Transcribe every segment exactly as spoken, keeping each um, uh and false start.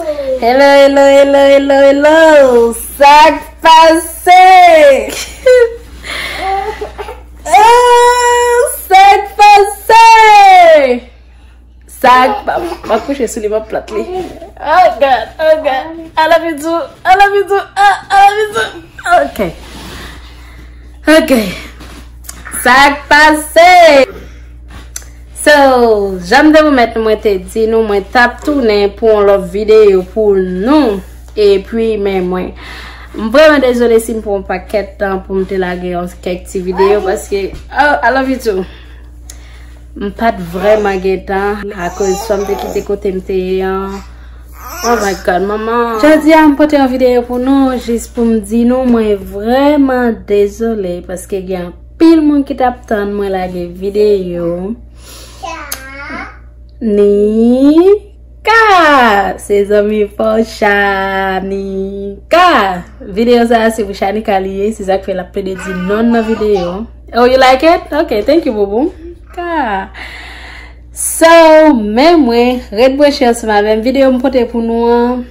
Hello, hello, hello, hello, hello. Sa k pase? Oh, sa k pase? Sa k pa, m ap kouche sou li, m ap plat li. Oh God, oh God. I love you too. I love you too. Ah, I love you too. Ok. Ok. Sa k pase? So, jan m te pwomèt nou, mwen te di nou, mwen t ap tounen pou yon lòt videyo pou nou. Epi, men mwen, m vrèman dezole si m pran yon pakèt tan pou m te lage yon kèk ti videyo, paske, oh, I love you too. M pa t vrèman gen tan, akoz swa m te kite kote m te ye an. Oh my God, manman. Jodi a, m pote yon videyo pou nou, jis pou m di nou, mwen vrèman dezole, paske gen anpil moun ki t ap tann mwen lage videyo. Nika! Se zanmi pa w Shanika! Videyo sa a se pou Shanika li ye, se sa k fè l ap plede di non nan videyo. Oh, you like it? Ok, thank you, boubou. Ka. So, men mwen, ret branche ansanm avè m. Videyo m pote pou nou an,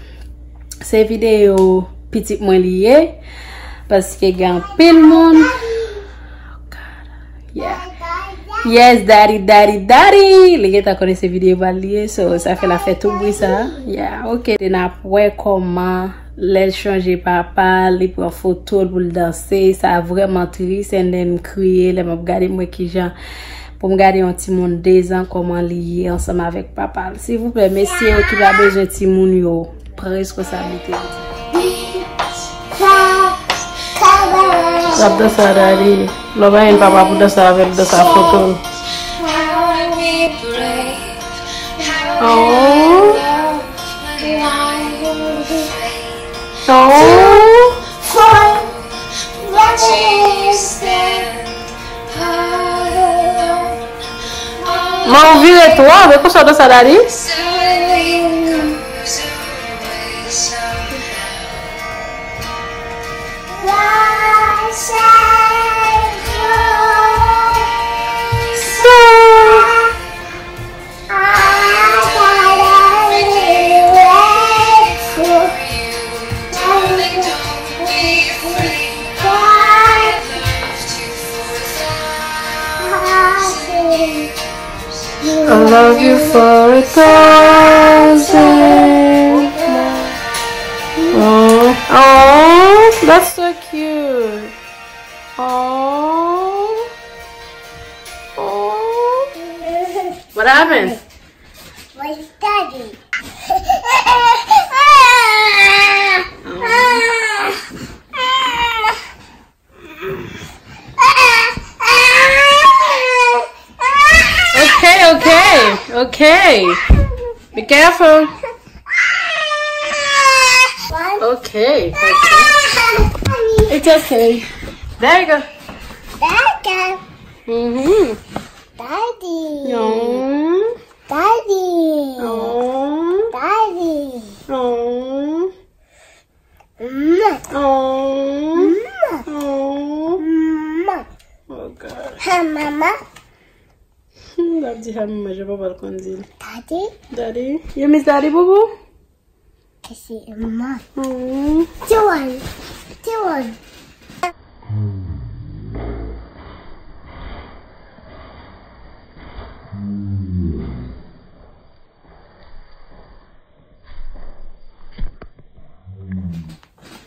se videyo pitit mwen li ye. Paske gen anpil moun. Oh God. Yeah. Yes, daddy, daddy, daddy. Li gentan konnen se videyo pa l li ye, so sa fè l ap fè tout bri sa. Yeah, ok. N ap wè kòman lè l chanje papa l, li pran foto l pou l danse. Sa vrèman tris, and then m kriye lè m ap gade, m wè kijan pou m gade yon timoun de zan kòman li ye ansanm avèk papa l. Silvouplè, mesye yo ki pa bezwen timoun yo, pran responsablite yo. L ap danse a daddy. Lè w pa gen papa pou danse avè l, danse a foto l. Oh. Oh. Men w vire twòp, e konsa w danse a daddy? I love you for a thousand. Oh, oh, that's so cute. Oh. Oh. What happened? Where's Daddy? Okay, okay, okay. Be careful. Okay, okay. It's okay. There you go. There you go. Mm-hmm. Daddy. No. Daddy. No. Daddy. No. Mama. Oh. Mama. Oh. Mama. Oh God. Hi, Mama. Hmm, l ap di hi, Mama, jan papa l konn di l. Daddy. Daddy. You miss Daddy, boo boo? Kasi Mama. Hmm. Tiwon. Tiwon.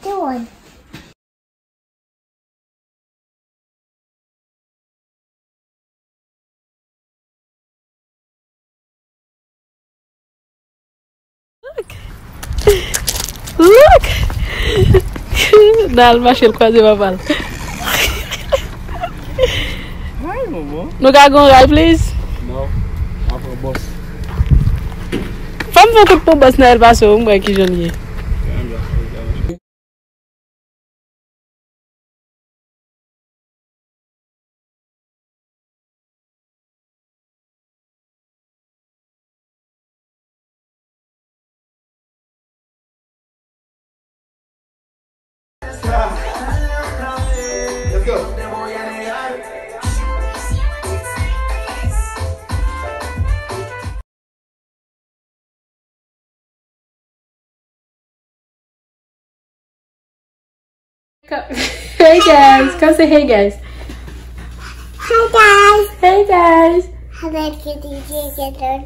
Tiwon. Look! Look! Nan al mache l kwaze papa l. Hi, Momo. Nou ka gon ray, please? No. Apre bòs. Fò m fè kout pou bòs nan el pase w, m wè kijan l ye. Hey guys, come say hey guys. Hi guys. Hey guys. Hello, kitty, kitty, kitty.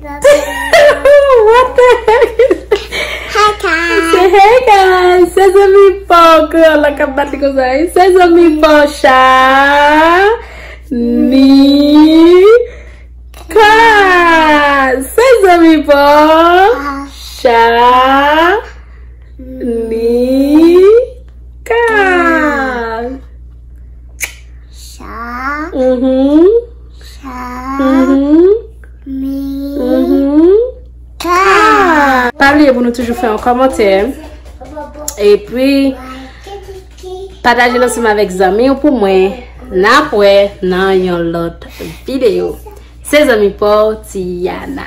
What the heck? Hi guys. Say hey guys. Sezami pa w, kreyòl la k ap bat li konsa. Sezami pa w, cha. Ni. Ka. Sezami pa w, cha. Ni. Ka. Cha. Mhm. Cha. Mhm. Mi. Mhm. Ka. Pa bliye pou nou toujou fè yon kòmantè. Epi, pataje l ansanm avèk zanmi w pou mwen. N ap wè nan yon lòt videyo. Se zanmi pa w, Tiana.